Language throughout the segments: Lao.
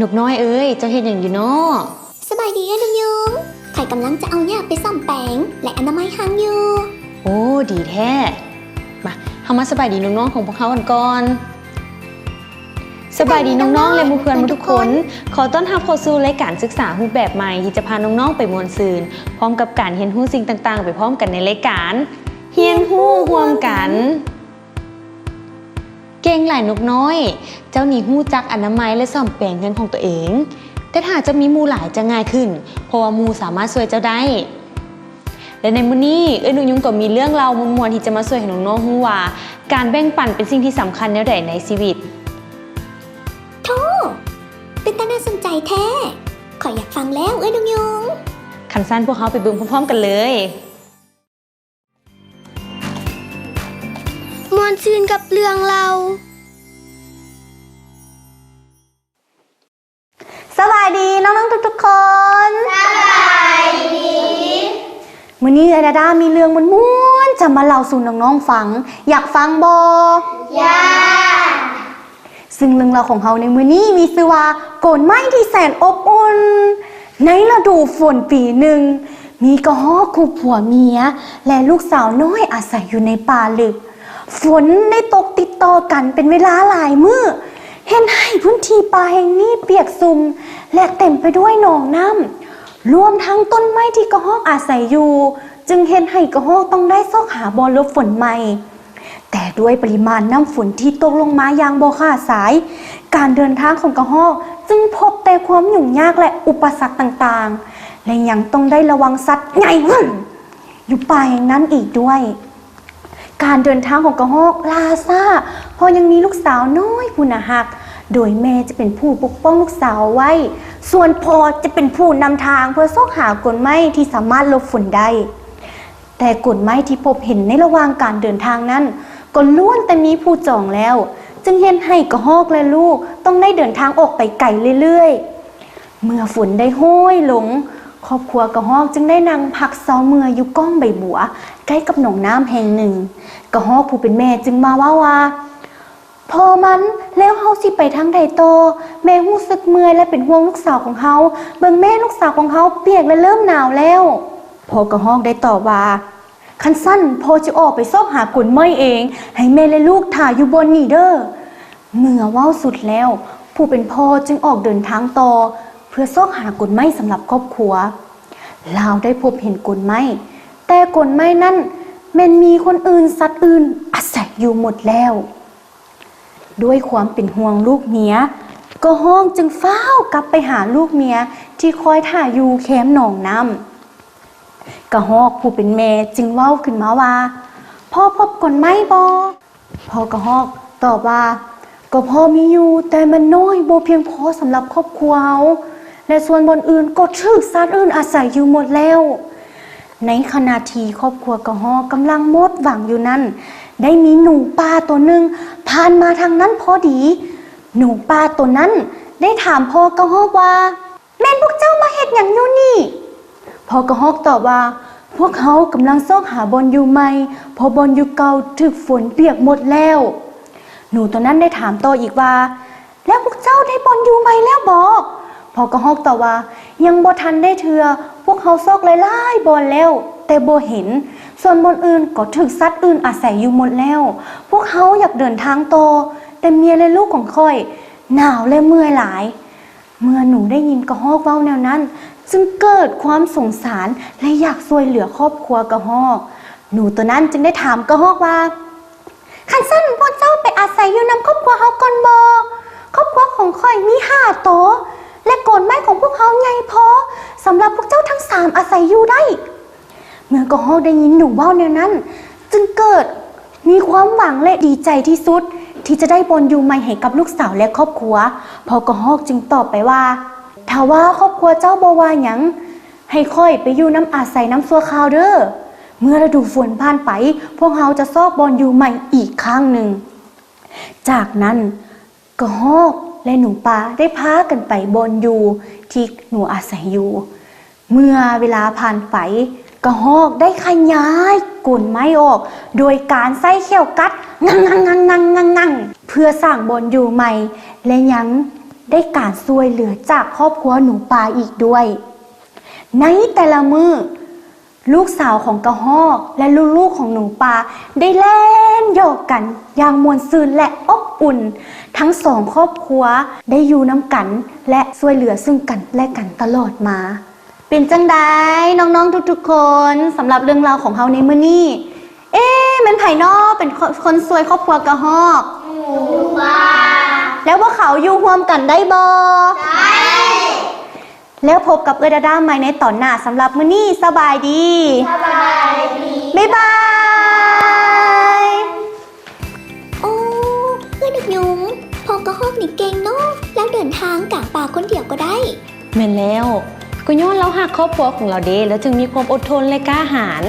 ນົກນ້ອຍເອີຍ, ເຈົ້າເຮັດຫຍັງຢູ່ນໍ? ສະບາຍດີເອື້ອຍນົກຍຸງ. ຂ້ອຍກຳລັງຈະເອົາຫຍ້າໄປສ້ອມແປງ ແລະ ອະນາໄມຮັງຢູ່. ໂອ້ ດີແທ້. ມາ, ເຮົາມາສະບາຍດີນ້ອງໆຂອງພວກເຮົາກັນກ່ອນ. ສະບາຍດີນ້ອງໆ ແລະ ໝູ່ເພື່ອນໝົດທຸກຄົນ. ຂໍຕ້ອນຮັບເຂົ້າສູ່ລາຍການສຶກສາຮູບແບບໃໝ່ ທີ່ຈະພານ້ອງໆໄປມ່ວນຊື່ນ ພ້ອມກັບການຮຽນຮູ້ສິ່ງຕ່າງໆໄປພ້ອມກັນໃນລາຍການ ຮຽນຮູ້ຮ່ວມກັນ. ເກັ່ງຫຼາຍນົກນ້ອຍ, ເຈົ້ານີ້ຮູ້ຈັກອະນາໄມ ແລະ ສ້ອມແປງເຮືອນຂອງຕົວເອງ. ແຕ່ຖ້າເຈົ້າມີໝູ່ຫຼາຍຈະງ່າຍຂຶ້ນ, ເພາະວ່າໝູ່ສາມາດຊ່ວຍເຈົ້າໄດ້. ແລະ ໃນມື້ນີ້ ເອື້ອຍນົກຍຸງກໍມີເລື່ອງເລົ່າມ່ວນໆ ທີ່ຈະມາຊ່ວຍໃຫ້ນ້ອງໆຮູ້ວ່າ ການແບ່ງປັນເປັນສິ່ງທີ່ສຳຄັນແນວໃດໃນຊີວິດ. ໂທ້! ເປັນຕາໜ້າສົນໃຈແທ້! ຂ້ອຍຢາກຟັງແລ້ວ ເອື້ອຍນົກຍຸງ. ຄັນຊັ້ນພວກເຮົາໄປເບິ່ງພ້ອມໆກັນເລີຍ. ມ່ວນຊື່ນກັບເລື່ອງເລົ່າ. ສະບາຍດີນ້ອງໆທຸກໆຄົນ. ສະບາຍດີ. ມື້ນີ້ເອື້ອຍດາດາມີເລື່ອງມ່ວນໆຈະມາເລົ່າສູ່ນ້ອງໆຟັງ. ຢາກຟັງບໍ່? ຢາກ. ຊຶ່ງເລື່ອງເລົ່າຂອງເຮົາໃນມື້ນີ້ມີຊື່ວ່າ ໂກນໄມ້ທີ່ແສນອົບອຸ່ນ. ໃນລະດູຝົນປີໜຶ່ງ ມີກະຮອກຄູ່ຜົວເມຍ ແລະ ລູກສາວນ້ອຍອາໄສຢູ່ໃນປ່າເລິກ. ຝົນໄດ້ຕົກຕິດຕໍ່ກັນເປັນເວລາຫຼາຍມື້, ເຮັດໃຫ້ພື້ນທີ່ປ່າແຫ່ງນີ້ປຽກຊຸ່ມ ແລະ ເຕັມໄປດ້ວຍໜອງນ້ຳ, ລວມທັງຕົ້ນໄມ້ທີ່ກະຮອກອາໄສຢູ່, ຈຶ່ງເຮັດໃຫ້ກະຮອກຕ້ອງໄດ້ຊອກຫາບ່ອນຫຼົບຝົນໃໝ່. ແຕ່ດ້ວຍປະລິມານນ້ຳຝົນທີ່ຕົກລົງມາຢ່າງບໍ່ຂາດສາຍ, ການເດີນທາງຂອງກະຮອກຈຶ່ງພົບແຕ່ຄວາມຫຍຸ້ງຍາກ ແລະ ອຸປະສັກຕ່າງໆ, ແລະ ຍັງຕ້ອງໄດ້ລະວັງສັດໃຫຍ່ວຶ້ນຢູ່ປ່າແຫ່ງນັ້ນອີກດ້ວຍ. ການເດີນທາງຂອງກະຮອກລ່າຊ້າ, ເພາະຍັງມີລູກສາວນ້ອຍຜູ້ໜ້າຮັກ, ໂດຍແມ່ຈະເປັນຜູ້ປົກປ້ອງລູກສາວໄວ້, ສ່ວນພໍ່ຈະເປັນຜູ້ນຳທາງເພື່ອຊອກຫາໂກນໄມ້ທີ່ສາມາດຫຼົບຝົນໄດ້. ແຕ່ໂກນໄມ້ທີ່ພົບເຫັນໃນລະຫວ່າງການເດີນທາງນັ້ນ ກໍລ້ວນແຕ່ມີຜູ້ຈອງແລ້ວ, ຈຶ່ງເຮັດໃຫ້ກະຮອກ ແລະ ລູກຕ້ອງໄດ້ເດີນທາງອອກໄປໄກເລື້ອຍໆ. ເມື່ອຝົນໄດ້ໂຫຍລົງ, ຄອບຄົວກະຮອກຈຶ່ງໄດ້ນັ່ງພັກເຊົາເມື່ອຍຢູ່ກ້ອງໃບບົວ ໃກ້ກັບໜອງນ້ຳແຫ່ງໜຶ່ງ. ກະຮອກຜູ້ເປັນແມ່ຈຶ່ງມາເວົ້າວ່າ, ພໍ່ມັນ, ແລ້ວເຮົາຊິໄປທາງໃດຕໍ່? ແມ່ຮູ້ສຶກເມື່ອຍ ແລະ ເປັນຫ່ວງລູກສາວຂອງເຮົາ. ເບິ່ງແມ້, ລູກສາວຂອງເຮົາປຽກ ແລະ ເລີ່ມໜາວແລ້ວ. ພໍ່ກະຮອກໄດ້ຕອບວ່າ, ຄັນຊັ້ນ, ພໍ່ຈະອອກໄປຊອກຫາໂກນໄມ້ເອງ, ໃຫ້ແມ່ ແລະ ລູກຖ້າຢູ່ບ່ອນນີ້ເດີ້. ເມື່ອເວົ້າສຸດແລ້ວ, ຜູ້ເປັນພໍ່ຈຶ່ງອອກເດີນທາງຕໍ່ ເພື່ອຊອກຫາໂກນໄມ້ສຳລັບຄອບຄົວ. ລາວໄດ້ພົບເຫັນໂກນໄມ້, ແຕ່ໂກນໄມ້ນັ້ນແມ່ນມີຄົນອື່ນ, ສັດອື່ນອາໄສຢູ່ໝົດແລ້ວ. ດ້ວຍຄວາມເປັນຫ່ວງລູກເມຍ, ກະຮອກຈຶ່ງຟ້າວກັບໄປຫາລູກເມຍທີ່ຄອຍຖ້າຢູ່ແຄມໜອງນ້ຳ. ກະຮອກຜູ້ເປັນແມ່ຈຶ່ງເວົ້າຂຶ້ນມາວ່າ, ພໍ່ພົບໂກນໄມ້ບໍ່? ພໍ່ກະຮອກຕອບວ່າ, ກໍພໍມີຢູ່, ແຕ່ມັນນ້ອຍ, ບໍ່ພຽງພໍສຳລັບຄອບຄົວເຮົາ, ແລະ ສ່ວນບ່ອນອື່ນກໍຖືກສັດອື່ນອາໄສຢູ່ໝົດແລ້ວ. ໃນຂະນະທີ່ຄອບຄົວກະຮອກກຳລັງໝົດຫວັງຢູ່ນັ້ນ, ໄດ້ມີໜູປ່າໂຕໜຶ່ງຜ່ານມາທາງນັ້ນພໍດີ. ໜູປ່າໂຕນັ້ນໄດ້ຖາມພໍ່ກະຮອກວ່າ, ແມ່ນພວກເຈົ້າມາເຮັດຫຍັງຢູ່ນີ້? ພໍ່ກະຮອກຕອບວ່າ, ພວກເຮົາກຳລັງຊອກຫາບ່ອນຢູ່ໃໝ່, ເພາະບ່ອນຢູ່ເກົ່າຖືກຝົນປຽກໝົດແລ້ວ. ໜູໂຕນັ້ນໄດ້ຖາມຕໍ່ອີກວ່າ, ແລ້ວພວກເຈົ້າໄດ້ບ່ອນຢູ່ໃໝ່ແລ້ວບໍ? ພໍ່ກະຮອກຕອບວ່າ, ຍັງບໍ່ທັນໄດ້ເທື່ອ, ພວກເຮົາຊອກຫຼາຍໆບ່ອນແລ້ວ, ແຕ່ບໍ່ເຫັນ. ສ່ວນບ່ອນອື່ນກໍຖືກສັດອື່ນອາໄສຢູ່ໝົດແລ້ວ. ພວກເຮົາຢາກເດີນທາງຕໍ່, ແຕ່ເມຍ ແລະ ລູກຂອງຂ້ອຍໜາວ ແລະ ເມື່ອຍຫຼາຍ. ເມື່ອໜູໄດ້ຍິນກະຮອກເວົ້າແນວນັ້ນ, ຈຶ່ງເກີດຄວາມສົງສານ ແລະ ຢາກຊ່ວຍເຫຼືອຄອບຄົວກະຮອກ. ໜູໂຕນັ້ນຈຶ່ງໄດ້ຖາມກະຮອກວ່າ, ຄັນຊັ້ນ, ພວກເຈົ້າໄປອາໄສຢູ່ນຳຄອບຄົວເຮົາກ່ອນບໍ? ຄອບຄົວຂອງຂ້ອຍມີຫ້າໂຕ, ແລະ ໂກນໄມ້ຂອງພວກເຮົາໃຫຍ່ພໍສຳລັບພວກເຈົ້າທັງສາມອາໄສຢູ່ໄດ້. ເມື່ອກະຮອກໄດ້ຍິນໜູເວົ້າແນວນັ້ນ, ຈຶ່ງເກີດມີຄວາມຫວັງ ແລະ ດີໃຈທີ່ສຸດ ທີ່ຈະໄດ້ບ່ອນຢູ່ໃໝ່ໃຫ້ກັບລູກສາວ ແລະ ຄອບຄົວ. ພໍ່ກະຮອກຈຶ່ງຕອບໄປວ່າ, ຖ້າວ່າຄອບຄົວເຈົ້າບໍ່ວ່າຫຍັງ, ໃຫ້ຂ້ອຍໄປຢູ່ນຳອາໄສນຳຊົ່ວຄາວເດີ້. ເມື່ອລະດູຝົນຜ່ານໄປ, ພວກເຮົາຈະຊອກບ່ອນຢູ່ໃໝ່ອີກຄັ້ງໜຶ່ງ. ຈາກນັ້ນ, ກະຮອກ ແລະ ໜູປ່າໄດ້ພາກັນໄປບ່ອນຢູ່ທີ່ໜູອາໄສຢູ່. ເມື່ອເວລາຜ່ານໄປ, ກະຮອກໄດ້ຂະຫຍາຍໂກນໄມ້ອອກ ໂດຍການໃຊ້ແຂ້ວກັດ ງັງໆໆໆໆ ເພື່ອສ້າງບ່ອນຢູ່ໃໝ່ ແລະ ຍັງ ໄດ້ການຊ່ວຍເຫຼືອຈາກຄອບຄົວໜູປາອີກດ້ວຍ. ໃນແຕ່ລະມື້, ລູກສາວຂອງກະຮອກ ແລະ ລູກໆຂອງໜູປາ ໄດ້ແລ່ນຢອກກັນຢ່າງມ່ວນຊື່ນ ແລະ ອົບອຸ່ນ. ທັງສອງຄອບຄົວໄດ້ຢູ່ນຳກັນ ແລະ ຊ່ວຍເຫຼືອຊຶ່ງກັນ ແລະ ກັນຕະຫຼອດມາ. ເປັນຈັ່ງໃດນ້ອງໆທຸກໆຄົນ ສຳລັບເລື່ອງລາວຂອງເຮົາໃນມື້ນີ້? ເອ ແມ່ນໃຜນໍເປັນຄົນ ຄົນຊ່ວຍຄອບຄົວກະຮອກ? ໜູປາ. ແລ້ວພວກເຂົາຢູ່ຮ່ວມກັນໄດ້ບໍ່? ໄດ້. ແລ້ວພົບກັບເອື້ອຍດາດາໃໝ່ໃນຕອນໜ້າ. ສຳລັບມື້ນີ້ ສະບາຍດີ. ສະບາຍດີ. ບາຍບາຍ. ໂອ້ ເອື້ອຍນົກຍຸງ, ພໍ່ກະຮອກນີ້ເກັ່ງເນາະ, ລາວເດີນທາງກາງປ່າຄົນດຽວກໍໄດ້. ແມ່ນແລ້ວ, ກໍຍ້ອນລາວຮັກຄອບຄົວຂອງລາວເດ້, ລາວຈຶ່ງມີຄວາມອົດທົນ ແລະ ກ້າຫານ.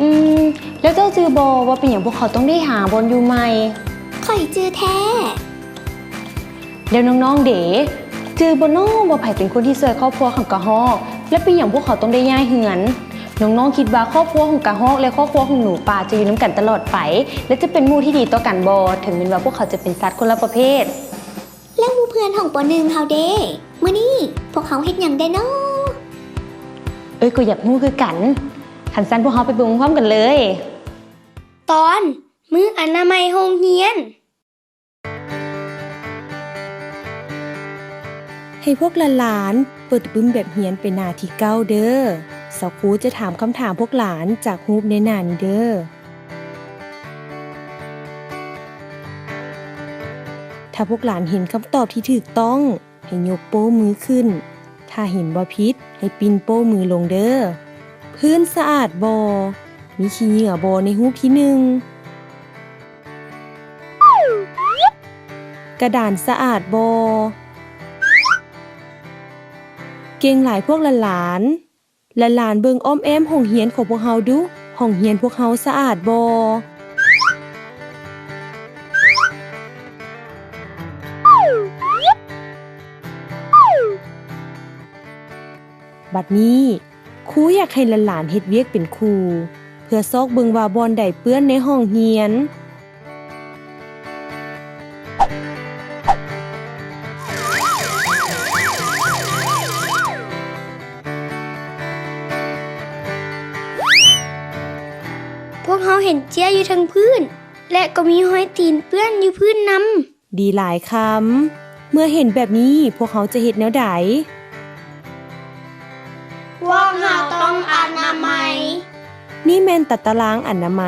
ອືມ, ແລ້ວເຈົ້າຈື່ບໍ່ວ່າເປັນຫຍັງພວກເຂົາຕ້ອງໄດ້ຫາບ່ອນຢູ່ໃໝ່? ຂ້ອຍຈື່ແທ້. ແລ້ວນ້ອງໆເດ? ຈື່ບໍ່ນໍວ່າໃຜເປັນຄົນທີ່ຊ່ວຍຄອບຄົວຂອງກະຮອກ ແລະ ເປັນຫຍັງພວກເຂົາຕ້ອງໄດ້ຍ້າຍເຮືອນ? ນ້ອງໆຄິດວ່າຄອບຄົວຂອງກະຮອກ ແລະ ຄອບຄົວຂອງໜູປາຈະຢູ່ນຳກັນຕະຫຼອດໄປ ແລະ ຈະເປັນໝູ່ທີ່ດີຕໍ່ກັນບໍ່ ເຖິງແມ່ນວ່າພວກເຂົາຈະເປັນສັດຄົນລະປະເພດ? ແລ້ວໝູ່ເພື່ອນຂອງ ປ.ໜຶ່ງ ເຮົາເດ? ມື້ນີ້ພວກເຮົາເຮັດຫຍັງໄດ້ນໍ? ເອີຍ ກໍຢາກຮູ້ຄືກັນ. ຄັນຊັ້ນພວກເຮົາໄປເບິ່ງພ້ອມກັນເລີຍ. ຕອນ ມື້ອະນາໄມໂຮງຮຽນ. ໃຫ້ພວກຫຼານໆເປີດປຶ້ມແບບຮຽນໄປໜ້າທີເກົ້າເດີ. ສາວຄູຈະຖາມຄຳຖາມພວກຫຼານຈາກຮູບໃນໜ້ານີ້ເດີ. ຖ້າພວກຫຼານເຫັນຄຳຕອບທີ່ຖືກຕ້ອງ, ໃຫ້ຍົກໂປ້ມືຂຶ້ນ. ຖ້າເຫັນວ່າຜິດ, ໃຫ້ປິ່ນໂປ້ມືລົງເດີ. ພື້ນສະອາດບໍ່? ມີຂີ້ເຫຍື້ອບໍ່ໃນຮູບທີໜຶ່ງ? ກະດານສະອາດບໍ່? ເກັ່ງຫຼາຍພວກຫຼານໆ. ຫຼານໆເບິ່ງອ້ອມແອ້ມຫ້ອງຮຽນຂອງພວກເຮົາດຸ. ຫ້ອງຮຽນພວກເຮົາສະອາດບໍ່? ບັດນີ້, ຄູຢາກໃຫ້ຫຼານໆເຮັດວຽກເປັນຄູ່ ເພື່ອຊອກເບິ່ງວ່າບ່ອນໃດເປື້ອນໃນຫ້ອງຮຽນ. ພວກເຮົາເຫັນເຈ້ຍຢູ່ເທິງພື້ນ ແລະ ກໍມີຮອຍຕີນເປື້ອນຢູ່ພື້ນນຳ. ດີຫຼາຍຄຳ. ເມື່ອເຫັນແບບນີ້, ພວກເຮົາຈະເຮັດແນວໃດ? ພວກເຮົາຕ້ອງອະນາໄມ. ນີ້ແມ່ນຕາຕະລາງອະນາໄມ.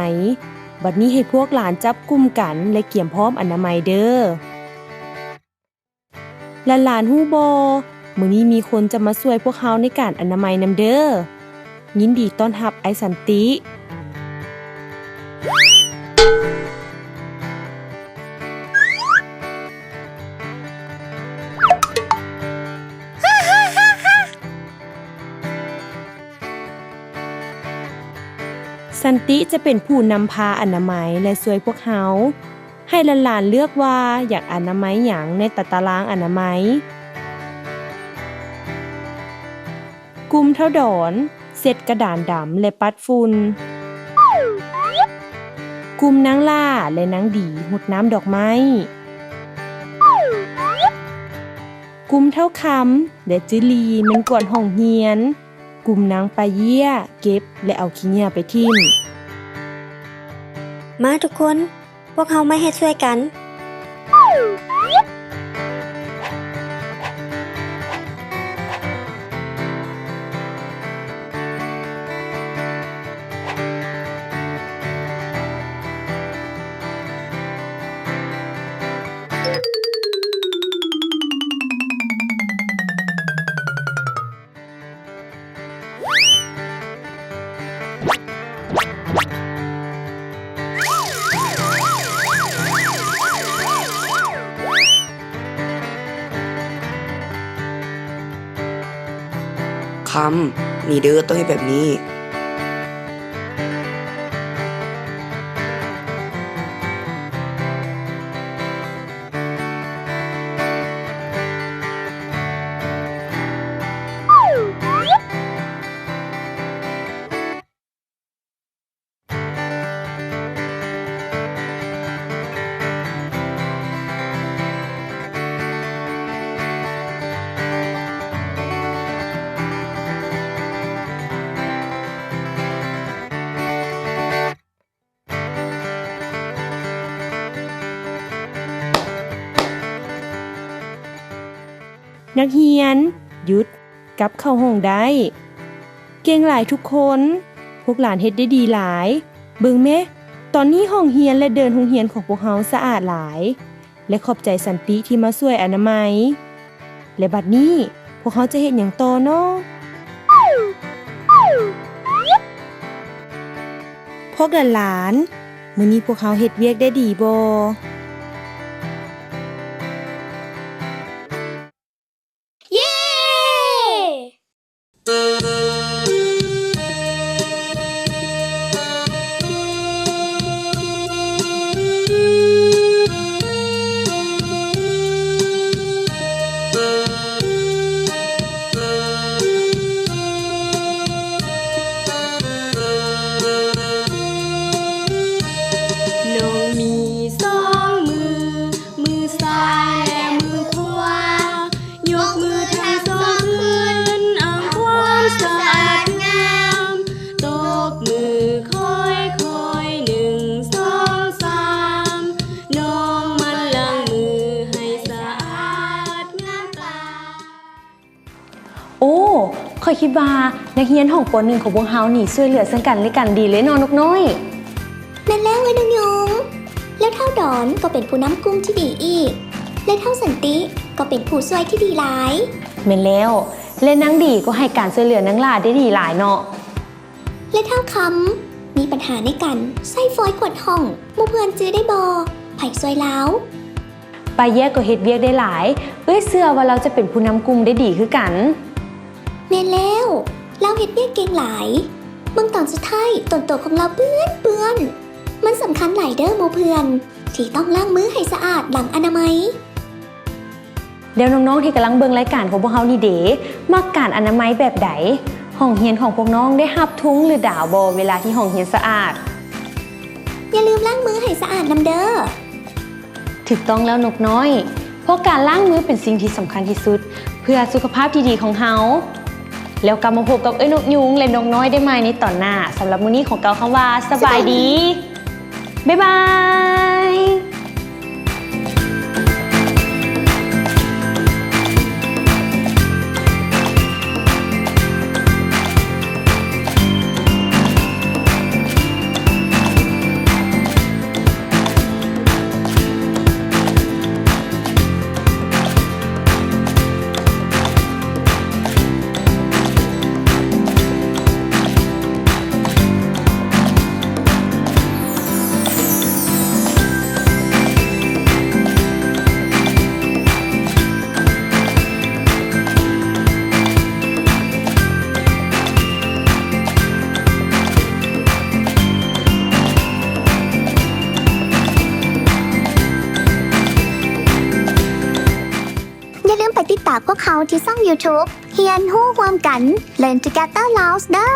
ບັດນີ້ໃຫ້ພວກຫຼານຈັບກຸ່ມກັນ ແລະ ກຽມພ້ອມອະນາໄມເດີ. ຫຼານໆຮູ້ບໍ່? ມື້ນີ້ມີຄົນຈະມາຊ່ວຍພວກເຮົາໃນການອະນາໄມນຳເດີ. ຍິນດີຕ້ອນຮັບອ້າຍສັນຕິ. ສັນຕິຈະເປັນຜູ້ນຳພາອະນາໄມ ແລະ ຊ່ວຍພວກເຮົາ. ໃຫ້ຫຼານໆເລືອກວ່າຢາກອະນາໄມຫຍັງໃນຕາຕະລາງອະນາໄມ. ກຸ່ມທ້າວດອນ ເຊັດກະດານດຳ ແລະ ປັດຝຸ່ນ. ກຸ່ມນາງຫຼ້າ ແລະ ນາງດີ ຫົດນ້ຳດອກໄມ້. ກຸ່ມທ້າວຄຳ ແລະ ຈືລີ ແມ່ນກວາດຫ້ອງຮຽນ. ກຸ່ມນາງປາເຢ້ຍ ເກັບ ແລະ ເອົາຂີ້ເຫຍື້ອໄປຖິ້ມ. ມາທຸກຄົນ, ພວກເຮົາມາເຮັດຊ່ວຍກັນ. ຄຳ, ນີ້ເດີ, ຕ້ອງເຮັດແບບນີ້. ເ ນັກຮຽນ ຢຸດ, ກັບເຂົ້າຫ້ອງໄດ້. ເກັ່ງຫຼາຍທຸກຄົນ, ພວກຫຼານເຮັດໄດ້ດີຫຼາຍ. ເບິ່ງແມ, ຕອນນີ້ຫ້ອງຮຽນ ແລະ ເດີ່ນໂຮງຮຽນຂອງພວກເຮົາສະອາດຫຼາຍ. ແລະ ຂອບໃຈສັນຕິທີ່ມາຊ່ວຍອະນາໄມ. ແລະ ບັດນີ້ພວກເຮົາຈະເຮັດຫຍັງຕໍ່ນໍ? ພວກຫຼານໆ, ມື້ນີ້ພວກເຮົາເຮັດວຽກໄດ້ດີບໍ່? ເຢ້! ນ້ອງມີສອງມື, ມືຊ້າຍ ແລະ ມືຂວາ. ຍົກມືທັງສອງຂຶ້ນ ອ້າງຄວາມສະອາດງາມ. ຕົບມືຄ່ອຍໆ ໜຶ່ງ ສອງ ສາມ. ນ້ອງໝັ່ນລ້າງມືໃຫ້ສະອາດງາມຕາ. ໂອ້ ຂ້ອຍຄິດວ່ານັກຮຽນຫ້ອງ ປໍໜຶ່ງ ຂອງພວກເຮົານີ້ ຊ່ວຍເຫຼືອເຊິ່ງກັນແລະກັນດີເລີຍເນາະ ນົກນ້ອຍ. ແມ່ນແລ້ວເອີຍ ນ້ອງຍຸງ. ແລ້ວທ້າວດອນກໍເປັນຜູ້ນຳກຸ່ມທີ່ດີອີກ ແລະ ທ້າວສັນຕິກໍເປັນຜູ້ຊ່ວຍທີ່ດີຫຼາຍ. ແມ່ນແລ້ວ ແລະ ນາງດີກໍໃຫ້ການຊ່ວຍເຫຼືອນາງຫຼ້າໄດ້ດີຫຼາຍເນາະ. ແລະ ທ້າວຄຳມີບັນຫາໃນການໃຊ້ຟອຍກວດຫ້ອງ. ໝູ່ເພື່ອນຈື່ໄດ້ບໍ່? ໃຜຊ່ວຍລາວ? ປ້າແຍກກໍເຮັດວຽກໄດ້ຫຼາຍ. ເອື້ອຍເຊື່ອວ່າລາວຈະເປັນຜູ້ນຳກຸ່ມໄດ້ດີຄືກັນ. ແມ່ນແລ້ວ, ລາວເຮັດວຽກເກັ່ງຫຼາຍ. ເບິ່ງຕອນສຸດທ້າຍ ຕົນໂຕຂອງລາວເປື້ອນໆ. ມັນສຳຄັນຫຼາຍເດີ້ໝູ່ເພື່ອນ ທີ່ຕ້ອງລ້າງມືໃຫ້ສະອາດຫຼັງອະນາໄມ. ແລ້ວນ້ອງໆທີ່ກຳລັງເບິ່ງລາຍການຂອງພວກເຮົານີ້ເດ ມັກການອະນາໄມແບບໃດ? ຫ້ອງຮຽນຂອງພວກນ້ອງໄດ້ຮັບທຸງ ຫຼື ດາວບໍ່ ເວລາທີ່ຫ້ອງຮຽນສະອາດ? ຢ່າລືມລ້າງມືໃຫ້ສະອາດນຳເດີ້. ຖືກຕ້ອງແລ້ວນົກນ້ອຍ, ເພາະການລ້າງມືເປັນສິ່ງທີ່ສຳຄັນທີ່ສຸດ ເພື່ອສຸຂະພາບທີ່ດີຂອງເຮົາ. ແລ້ວກັບມາພົບກັບເອື້ອຍນົກຍຸງ ແລະ ນົກນ້ອຍໄດ້ໃໝ່ໃນຕອນໜ້າ. ສຳລັບມື້ນີ້ຂໍກ່າວຄຳວ່າ ສະບາຍດີ. ສະບາຍດີ. ບາຍບາຍ. ຢ່າລືມໄປຕິດຕາມພວກເຮົາທີ່ຊ່ອງ YouTube ຮຽນຮູ້ຮ່ວມກັນ Learn Together Laos ເດີ້.